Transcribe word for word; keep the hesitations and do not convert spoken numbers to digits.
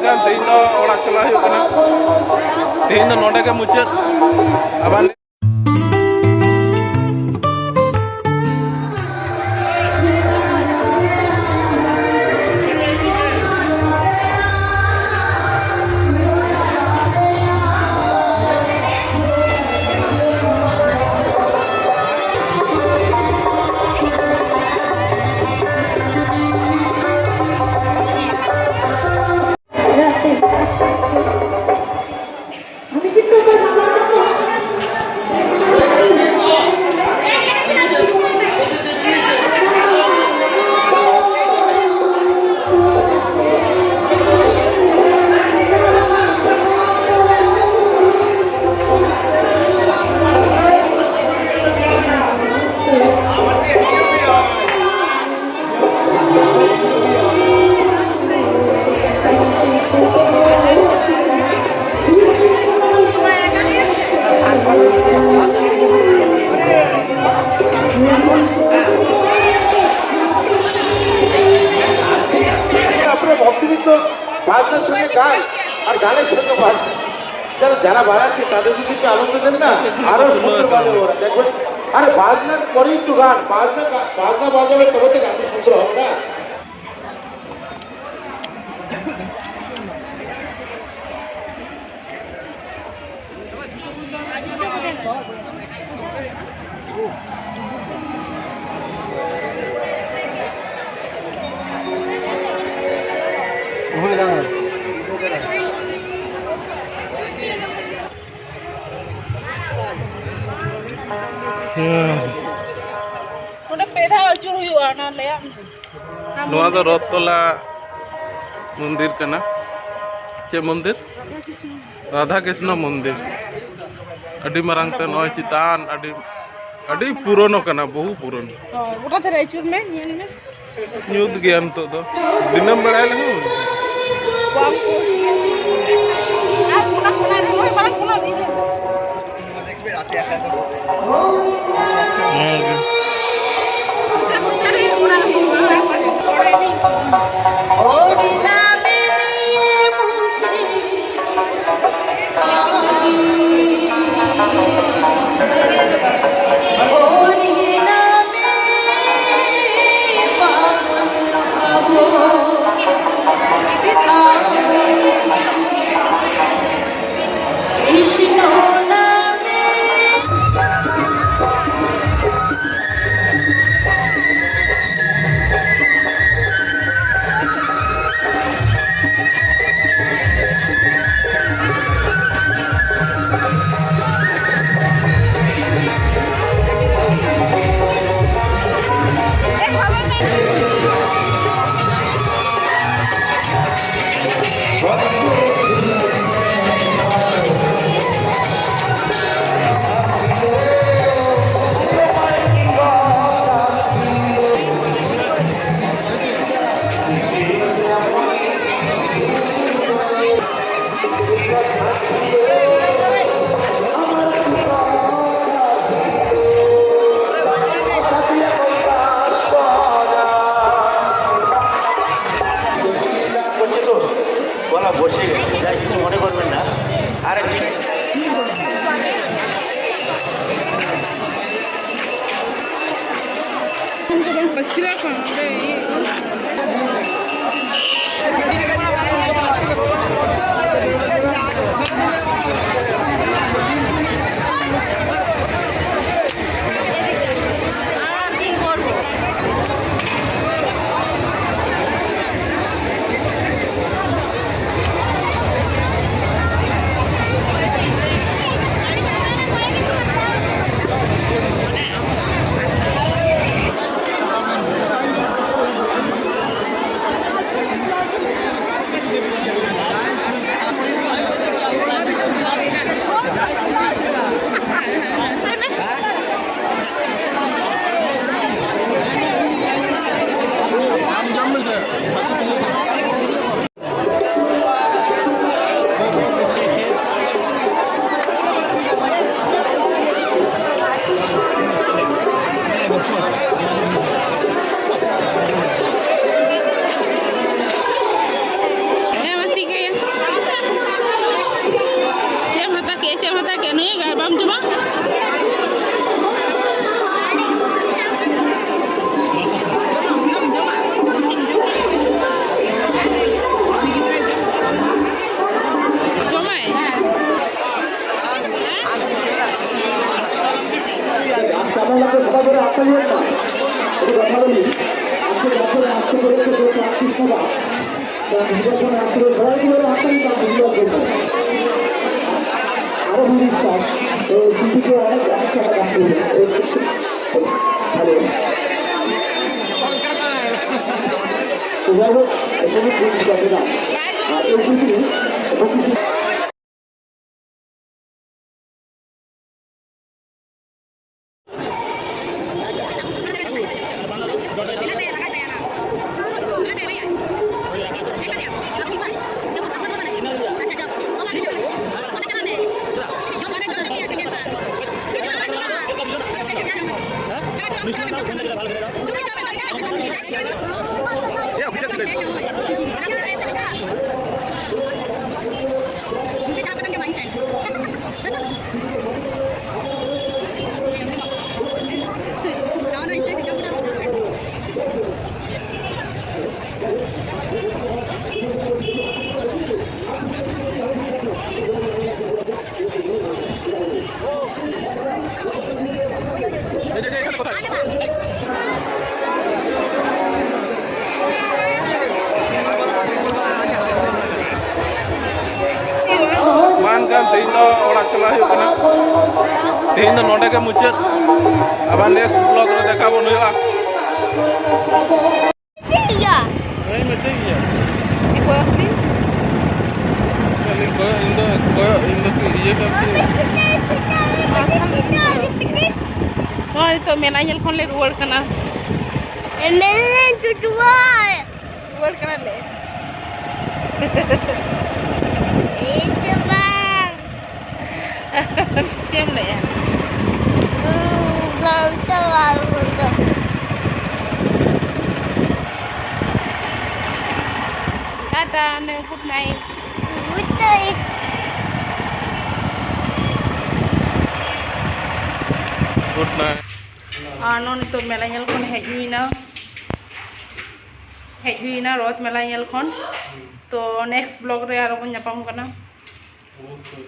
ᱛᱮᱦᱮᱧ ᱫᱚ ᱚᱲᱟᱜ ᱪᱟᱞᱟᱜ ᱦᱩᱭᱩᱜ ᱠᱟᱱᱟ᱾ ᱛᱮᱦᱮᱧ ᱫᱚ ᱱᱚᱰᱮ ᱜᱮ ᱢᱩᱪᱟᱹᱫ᱾ ᱟᱵᱟᱨ তারপরে ভক্তি গীত তো বাজনার সঙ্গে গায়, আর গানের সঙ্গে বাজনা। যারা, যারা বাজাচ্ছে তাদের যদি একটু আনন্দ দেন না, আরো সুন্দর বাজে ওরা, দেখবেন। আরে বাজনার পরেই তো গান, বাজনা, বাজনা বাজাবে তবে তো গান সুন্দর হবে না। ᱦᱮᱸ᱾ ᱱᱚᱰᱮ ᱯᱮ ᱫᱷᱟᱣ ᱟᱹᱪᱩᱨ ᱦᱩᱭᱩᱜᱼᱟ, ᱚᱱᱟ ᱞᱟᱹᱭᱟᱜ ᱢᱮ᱾ ᱱᱚᱣᱟ ᱫᱚ ᱨᱚᱛᱷᱛᱚᱞᱟ ᱢᱚᱱᱫᱤᱨ ᱠᱟᱱᱟ᱾ ᱪᱮᱫ ᱢᱚᱱᱫᱤᱨ? ᱨᱟᱫᱷᱟ ᱠᱨᱤᱥᱱᱚ ᱢᱚᱱᱫᱤᱨ᱾ ᱟᱹᱰᱤ ᱢᱟᱨᱟᱝ ᱛᱮ ᱱᱚᱜᱼᱚᱭ ᱪᱮᱛᱟᱱ, ᱟᱹᱰᱤ, ᱟᱹᱰᱤ ᱯᱩᱨᱚᱱᱚ ᱠᱟᱱᱟ, ᱵᱚᱦᱩ ᱯᱩᱨᱚᱱᱚ᱾ ᱦᱳᱭ, ᱜᱚᱴᱟ ᱫᱷᱟᱨᱮ ᱟᱹᱪᱩᱨ ᱢᱮ, ᱧᱮᱞ ᱢᱮ᱾ ᱧᱩᱛ ᱜᱮᱭᱟ ᱱᱤᱛᱚᱜ ᱫᱚ, ᱫᱤᱱᱟᱹᱢ ᱵᱮᱲᱟᱭ ᱞᱮᱠᱟ᱾ ᱵᱟᱝ ᱠᱚ᱾ ᱟᱨ ᱠᱚᱱᱟ, ᱠᱚᱱᱟ ᱨᱮ ᱨᱚᱦᱚᱭ ᱢᱟᱨᱟᱝ ᱠᱚᱱᱟ ᱫᱚ ᱤᱧ᱾ ᱦᱮᱸ ᱜᱮ᱾ ᱵᱚᱥᱮ ᱜᱮ, ᱡᱟᱦᱟᱸᱭ ᱡᱩᱫᱤ ᱢᱚᱱᱮ ᱠᱚᱨ ᱢᱮᱱᱟᱜᱼᱟ, ᱟᱨ ᱯᱟᱹᱪᱨᱟ ᱠᱷᱚᱱ ᱚᱸᱰᱮ ᱤᱭᱟᱹ ᱦᱮᱸ, ᱢᱟ ᱴᱷᱤᱠ ᱜᱮᱭᱟ᱾ ᱪᱮᱫ ᱮᱢ ᱦᱟᱛᱟᱣ ᱠᱮᱫᱼᱟ? ᱪᱮᱫ ᱮᱢ ᱦᱟᱛᱟᱣ ᱠᱮᱫᱼᱟ? ᱱᱩᱭ ᱜᱮ ᱵᱟᱢ ᱡᱚᱢᱟ? ᱡᱚᱢᱟᱭ? ᱟᱢ ᱪᱟᱞᱟᱣ ᱞᱟᱹᱜᱤᱫ ᱥᱚᱵᱷᱟ ᱠᱚᱨᱮ ᱟᱯᱮ ᱧᱮᱞ ᱢᱟ᱾ ᱟᱹᱰᱤ ᱠᱟᱛᱷᱟ ᱵᱚᱞᱤ, ᱟᱯᱮ ᱡᱟᱦᱟᱸ ᱠᱚᱨᱮ ᱟᱯᱮ ᱠᱚᱨᱮ ᱯᱮ ᱫᱚᱨᱠᱟᱨ ᱟᱯᱮ ᱥᱚᱵᱷᱟ, ᱛᱟ ᱵᱩᱡᱷᱟᱹᱣ ᱠᱚᱨᱮ ᱟᱯᱮ ᱫᱚ ᱥᱚᱵᱷᱟ ᱠᱚᱨᱮ ᱟᱯᱮ ᱧᱮᱞ ᱢᱟ, ᱵᱩᱡᱷᱟᱹᱣ ᱠᱚᱨᱮ᱾ ᱟᱨᱚ ᱦᱩᱰᱤᱧ ᱠᱟᱛᱷᱟ, ᱛᱚ ᱪᱤᱴᱷᱤ ᱠᱚ ᱟᱨᱚ ᱡᱟᱦᱟᱸ ᱠᱚ ᱦᱟᱛᱟᱣ ᱠᱚ᱾ ᱦᱮᱞᱳ᱾ ᱡᱟᱭᱦᱳᱠ, ᱮᱠᱷᱚᱱᱳ ᱴᱷᱤᱠ ᱴᱷᱟᱠ ᱢᱮᱱᱟᱜᱼᱟ᱾ ᱟᱨ ᱮᱭ ᱪᱤᱴᱷᱤ ᱮᱠᱷᱚᱱ ᱠᱤᱪᱷᱩ ᱛᱮᱦᱮᱧ ᱫᱚ ᱚᱲᱟᱜ ᱪᱟᱞᱟᱜ ᱦᱩᱭᱩᱜ ᱠᱟᱱᱟ᱾ ᱛᱮᱦᱮᱧ ᱫᱚ ᱱᱚᱰᱮ ᱜᱮ ᱢᱩᱪᱟᱹᱫ᱾ ᱟᱵᱟᱨ next vlog ᱨᱮ ᱫᱮᱠᱷᱟ ᱵᱚᱱ ᱦᱩᱭᱩᱜᱼᱟ᱾ ᱪᱮᱫ ᱜᱮᱭᱟ? ᱦᱮᱸ, ᱢᱮᱛᱟᱹᱭ ᱜᱮᱭᱟ᱾ ᱪᱮᱫ ᱠᱚᱭᱚᱜ ᱠᱤᱫᱤᱧ? ᱠᱷᱟᱹᱞᱤ ᱠᱚᱭᱚᱜ, ᱤᱧ ᱫᱚ ᱠᱚᱭᱚᱜ, ᱤᱧ ᱫᱚ ᱤᱭᱟᱹ ᱠᱟᱛᱮ᱾ ᱱᱚᱜᱼᱚᱭ ᱱᱤᱛᱚᱜ ᱢᱮᱞᱟ ᱧᱮᱞ ᱠᱷᱚᱱ ᱞᱮ ᱨᱩᱣᱟᱹᱲ ᱠᱟᱱᱟ᱾ ᱮᱱᱮᱡ ᱴᱩᱴᱩᱣᱟᱭ᱾ ᱨᱩᱣᱟᱹᱲ ᱠᱟᱱᱟᱞᱮ᱾ ᱤᱧ ᱫᱚ ᱵᱟᱝ᱾ ᱪᱮᱫ ᱮᱢ ᱞᱟᱹᱭᱮᱜᱼᱟ? ᱩᱸ, ᱜᱟᱶᱛᱟ ᱵᱟᱝ ᱦᱩᱭᱩᱜ᱾ ᱴᱟᱴᱟ, ᱱᱮ, good night. Good night. Good night. ᱟᱨ ᱱᱚᱜᱼᱚᱭ ᱱᱤᱛᱚᱜ ᱢᱮᱞᱟ ᱧᱮᱞ ᱠᱷᱚᱱ ᱦᱮᱡ ᱦᱩᱭᱱᱟ, ᱦᱮᱡ ᱦᱩᱭᱱᱟ ᱨᱚᱛᱷ ᱢᱮᱞᱟ ᱧᱮᱞ ᱠᱷᱚᱱ᱾ ᱛᱚ next vlog ᱨᱮ ᱟᱨᱚ ᱵᱚᱱ ᱧᱟᱯᱟᱢ ᱠᱟᱱᱟ᱾ ᱚᱵᱚᱥᱥᱳᱭ᱾